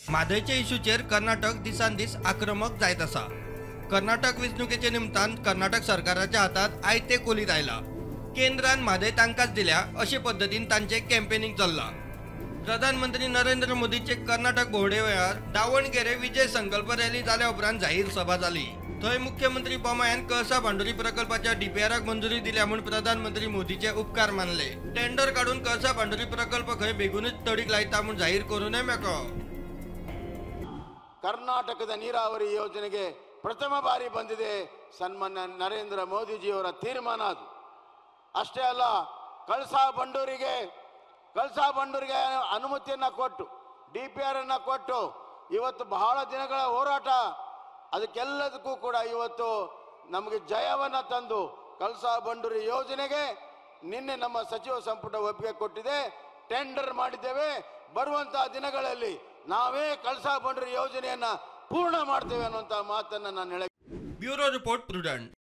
म्हादयचे इश्यूचेर कर्नाटक दिसान दीस आक्रमक जायत आसा. कर्नाटक वेंचणुकेचे निमतान कर्नाटक सरकाराच्या हातात आयते कोलीत आयला. केंद्रान म्हादय तांकांच दिल्या अशे पद्दतीन तांचे कॅम्पेनिंग चल्ला. प्रधानमंत्री नरेंद्र मोदीचे कर्नाटक भोंवडे वेळार दावणगेरे विजय संकल्प रॅली जाल्या उपरांत जाहीर सभा जाली. थंय मुख्यमंत्री बोमायान कळसा भांडुरी प्रकल्पाच्या डीपीआराक मंजुरी दिल्या म्हूण प्रधानमंत्री मोदीचे उपकार मानले. टेंडर काडून कळसा भांडुरी प्रकल्प खंय बेगूनच तडीक लायता म्हूण जाहीर करूनय मेकळो. ಕರ್ನಾಟಕದ ನೀರಾವರಿ ಯೋಜನೆಗೆ ಪ್ರಥಮ ಬಾರಿ ಬಂದಿದೆ ಸನ್ಮಾನ್ಯ ನರೇಂದ್ರ ಮೋದಿಜಿಯವರ ತೀರ್ಮಾನ ಅದು. ಅಷ್ಟೇ ಅಲ್ಲ, ಕಳಸಾ ಬಂಡೂರಿಗೆ ಅನುಮತಿಯನ್ನು ಕೊಟ್ಟು ಡಿಪಿಆರ್ ಅನ್ನು ಕೊಟ್ಟು ಇವತ್ತು ಬಹಳ ದಿನಗಳ ಹೋರಾಟ, ಅದಕ್ಕೆಲ್ಲದಕ್ಕೂ ಕೂಡ ಇವತ್ತು ನಮಗೆ ಜಯವನ್ನು ತಂದು ಕಳಸಾ ಬಂಡೂರಿ ಯೋಜನೆಗೆ ನಿನ್ನೆ ನಮ್ಮ ಸಚಿವ ಸಂಪುಟ ಒಪ್ಪಿಗೆ ಕೊಟ್ಟಿದೆ, ಟೆಂಡರ್ ಮಾಡಿದ್ದೇವೆ. ಬರುವಂತಹ ದಿನಗಳಲ್ಲಿ ನಾವೇ ಕಳಸಾ ಬಂಡೂರಿ ಯೋಜನೆಯನ್ನ ಪೂರ್ಣ ಮಾಡ್ತೇವೆ ಅನ್ನುವಂತ ಮಾತನ್ನ ನಾನು ಹೇಳ. Bureau report, Prudent.